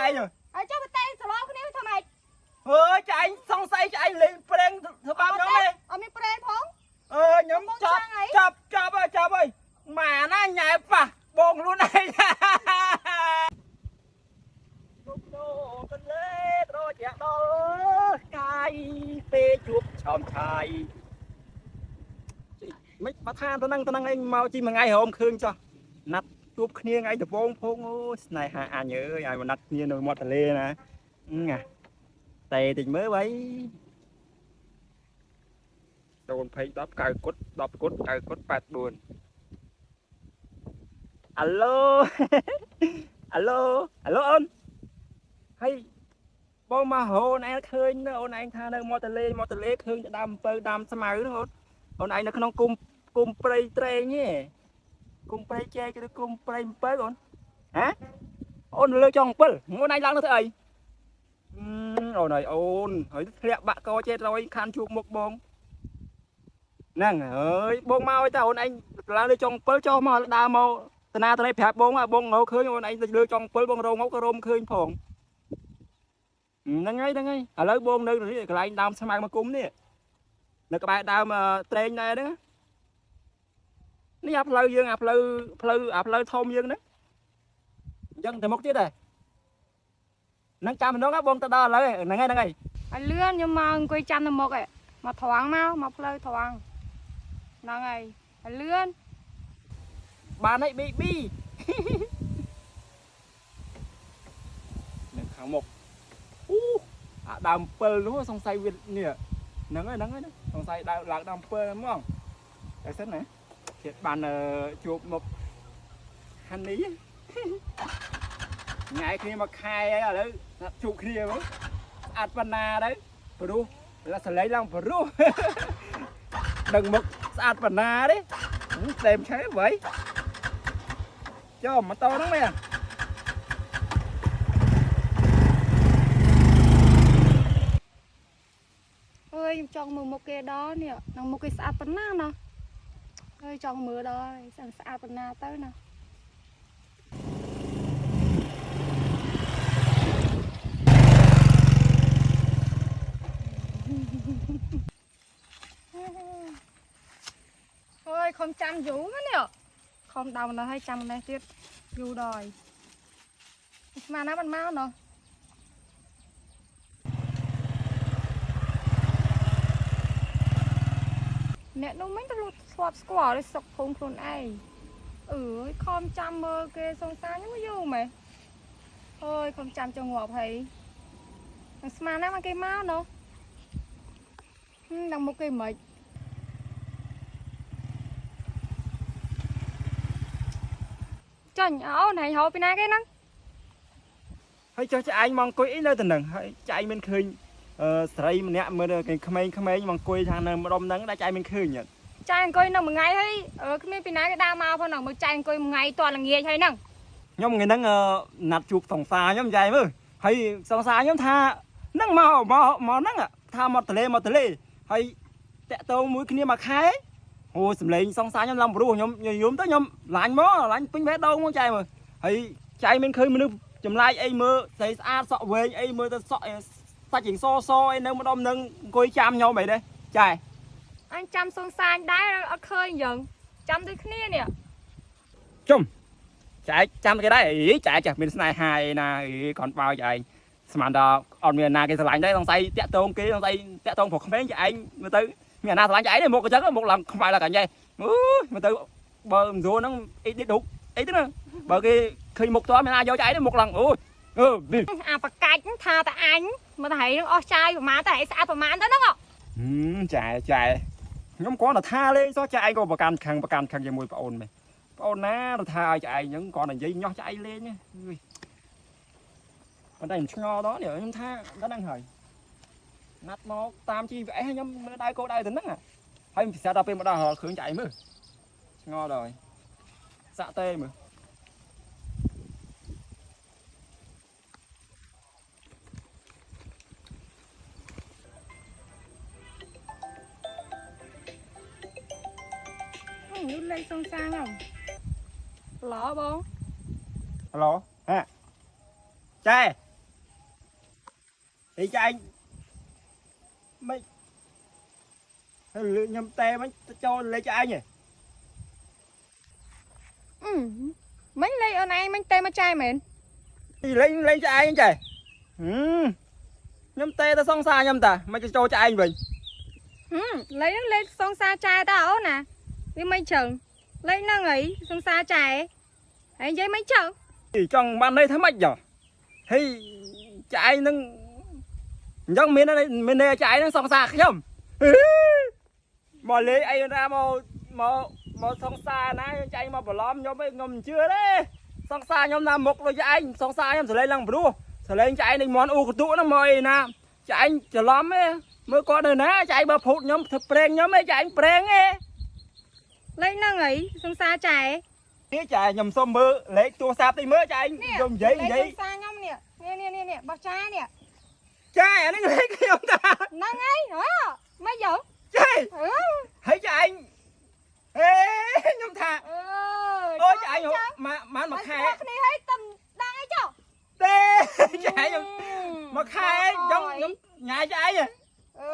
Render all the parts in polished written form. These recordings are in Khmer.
ឯង ហើយចុះបើតែសឡោគ្នាធ្វើម៉េច អើយចែងសង្ស័យចែងលេងប្រេងធ្វើបាបខ្ញុំទេ អត់មានប្រេងផង អើខ្ញុំចាប់ចាប់ចាប់ហើយចាប់ហើយម៉ាណាញ៉ែប៉ះបងខ្លួនឯងលោកដូកលេត្រជាក់ដល់កាយពេលជួបឆោមឆាយមិនបើថាទៅនឹងទៅនឹងឯងមកជីមួយថ្ងៃរោមឃើញចោះណាត់ជួបគ្នាថ្ងៃដំបូងផងអូស្នេហាអញអើយឲ្យមកណាត់គ្នានៅមាត់ទន្លេណាងាតែតិចមើលបី 0 20 10 9គុត10គុត9គុត84អាឡូអាឡូអាឡូអូនហើយបងមកហូអូនឯងឃើញអូនឯងថានៅមាត់ទន្លេមាត់ទន្លេឃើញដើមអំពៅដើមស្មៅហ្នឹងអូនអូនឯងនៅក្នុងគុំគុំព្រៃត្រេងទេគុំព្រៃជែកឬគុំព្រៃអំពៅអូនហ៎អូនលើចុង7អូនឯងឡើងទៅធ្វើអីអូនអើយអូនហើយធ្លាក់បាក់កចេតរយខានជួបមុខបងហ្នឹងហើយបងមកឲ្យតាអូនឯងឡើងលើចុង7ចុះមកដើរមកតាណាតនេះប្រាប់បងបងងឃើញអូនឯងលើចុង7បងរងក៏រមឃើញផងហ្នឹងហើយហ្នឹងហើយឥឡូវបងនៅនេះកន្លែងដើមស្មៅមកគុំនេះនៅក្បែរដើមត្រេងដែរហ្នឹងនេះអាផ្លូវយើងអាផ្លូវផ្លូវអាផ្លូវធំយើងហ្នឹងអញ្ចឹងទៅមុខទៀតដែរហ្នឹងចាំម្ដងបងទៅដល់ឥឡូវហ្នឹងហើយហ្នឹងហើយ ឲ្យលឿនខ្ញុំមកអង្គុយចាំនៅមុខឯងមកត្រង់មកមកផ្លូវត្រង់ហ្នឹងហើយឲ្យលឿន បានហើយប៊ីប៊ីនៅខាងមុខអូអាដើម7នោះសង្ស័យវានេះហ្នឹងហើយហ្នឹងហើយសង្ស័យដើមឡើងដើម7ហ្មងតែសិនណាគេបានជួបមុខហានីញ៉ែគ្នាមួយខែហើយឥឡូវជួបគ្នាមកស្អាតប៉ុណ្ណាទៅព្រោះសលេងឡើងព្រោះដឹងមុខស្អាតប៉ុណ្ណាទេស្អែមឆេវ៉ៃចូលម៉ូតូហ្នឹងមែន អើយខ្ញុំចង់មើលមុខគេដល់នេះនឹងមុខគេស្អាតប៉ុណ្ណាណោះអើយចង់មើលដល់ស្អាតស្អាតប៉ុណ្ណាទៅណាអើយខំចាំយូរមកនេះខំដើមដល់ហើយចាំនេះទៀតយូរដល់ស្មានណាមិនមកណោះអ្នកនោះមិនទៅលុតស្លាប់ស្គាល់ដូចសុកភូមិខ្លួនឯងអើយខំចាំមើលគេសង្សារខ្ញុំយូរម៉េះអើយខំចាំចងាប់ហើយនឹងស្មានណាមកគេមកណោះដល់មុខគេមិនចាញ់អូនហើយហៅពីណាគេហ្នឹង ហើយចុះចែងមកអង្គុយអីនៅទៅនឹងហើយចែងមិនឃើញអឺស្រីម្នាក់មើលគេក្មេងៗមកអង្គុយថានៅម្ដុំហ្នឹងតែចែងមិនឃើញ ចាយអង្គុយនៅមួយថ្ងៃហើយគ្មានពីណាគេដើរមកផងហ្នឹងមើលចាយអង្គុយមួយថ្ងៃតល្ងាចហើយហ្នឹង ខ្ញុំថ្ងៃហ្នឹងណាត់ជួបសង្សារខ្ញុំចែងមើលហើយសង្សារខ្ញុំថាហ្នឹងមកមកមកហ្នឹងថាមកទលេមកទលេហើយតាក់ទងមួយគ្នាមួយខែអូសំឡេងសង្សារខ្ញុំឡើងព្រោះខ្ញុំយំទៅខ្ញុំឡាញ់មកឡាញ់ពេញបេះដូងមកចែងមើលហើយចែងមិនឃើញមនុស្សចម្លែកអីមើលស្អីស្អាតសក់វែងអីមើលទៅសក់សាច់ជាងសសអីនៅម្ដុំហ្នឹងអង្គុយចាំខ្ញុំអីទេចែ អញចាំសង្សារដែរអត់ឃើញយើងចាំដូចគ្នានេះ ជុំចែកចាំគេដែរអីចែកចាស់មានស្នេហាអីណាអីគាត់បោចឯងស្មានដល់អត់មានណាគេស្រឡាញ់ដែរសង្ស័យតាក់តងគេសង្ស័យតាក់តងប្រុសក្មេងចែឯងមើលទៅមានណាស្រឡាញ់ចែឯងទេមុខអញ្ចឹងមុខឡើងខ្មៅឡើងកញ្ញេអូមើលទៅបើមិនស្រួលហ្នឹងអីឌុកអីទៅណាបើគេឃើញមុខតមានណាយកចែឯងទេមុខឡើងអូអឺ អាបកាច់ថាតែអញមកតែហ្នឹងអស់ចាយប្រហែលតែឯងស្អាតប្រហែលទៅហ្នឹង ចែចែខ្ញុំគ្រាន់តែថាលេងសោះចែឯងក៏ប្រកាន់ខឹងប្រកាន់ខឹងជាមួយប្អូនមែនប្អូនណាទៅថាឲ្យចែឯងអញ្ចឹងគ្រាន់តែនិយាយញាស់ចែឯងលេងអើយប៉ុន្តែខ្ញុំឆ្ងល់ដល់នេះខ្ញុំថាដល់ហ្នឹងហើយណាត់មកតាម GPS ខ្ញុំមើលដៅគោដៅទៅហ្នឹងហើយពិសេសដល់ពេលមកដល់ឃើញចែឯងមើលឆ្ងល់ដល់ហើយសាក់ទេមើល នេះលេខសង្សារខ្ញុំឡបង ហៅឡូហ៎ចែ ហើយចែងមិនហើយលឺខ្ញុំតែមិនចូលលេខចែងហ៎ អឺមិញលេខអូនឯងមិញទេមកចែមែន លេងលេងចែងចែហឹមខ្ញុំទេទៅសង្សារខ្ញុំតាមិនទៅចូលចែងវិញ ហឹមលេខហ្នឹងលេខសង្សារចែតាអូនណាវាមិនចឹងលេខហ្នឹងអីសង្សារចែហើយនិយាយមិនចឹង ចង់បានន័យថាម៉េចចុះហើយចែងនឹងអញ្ចឹងមានន័យមានន័យចែងនឹងសង្សារខ្ញុំមកលេងអីណាមកមកមកសង្សារណាចែងមកបន្លំខ្ញុំឯងខ្ញុំមិនជឿទេសង្សារខ្ញុំណាមុខដូចឯងសង្សារខ្ញុំសលេងឡើងព្រោះសលេងចែងនឹងមន់អ៊ូកតុហ្នឹងមកអីណាចែងច្រឡំឯងមើលគាត់នៅណាចែងបើភូតខ្ញុំធ្វើប្រេងខ្ញុំឯងចែងប្រេងឯង លេខហ្នឹងអីសង្សារចែ នេះចែខ្ញុំសុំមើលលេខទូរស័ព្ទតិចមើលចែខ្ញុំនិយាយនិយាយ លេខសង្សារខ្ញុំនេះនេះនេះនេះបោះចែនេះ ចែអានេះលេខខ្ញុំតា ហ្នឹងហើយហ៎មិនយក ចែ អឺ ហើយចែហេខ្ញុំថា អឺ អូចែមកបានមួយខែ គ្នាឲ្យតំដឹងអីចុះ ទេចែខ្ញុំមួយខែខ្ញុំខ្ញុំញ៉ាយចែ អឺ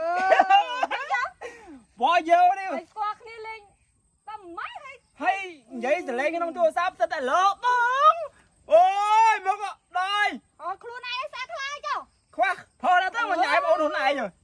បោយើនេះ ហើយស្គាល់គ្នាលេងតែមិនហើយ ហើយនិយាយសលេងក្នុងទូរស័ព្ទសិតតែលោកបងអូយមកដល់ អូខ្លួនឯងស្អាតខ្លាចចុះ ខ្វះផលដល់ទៅមកញ៉ាយបងអូនខ្លួនឯង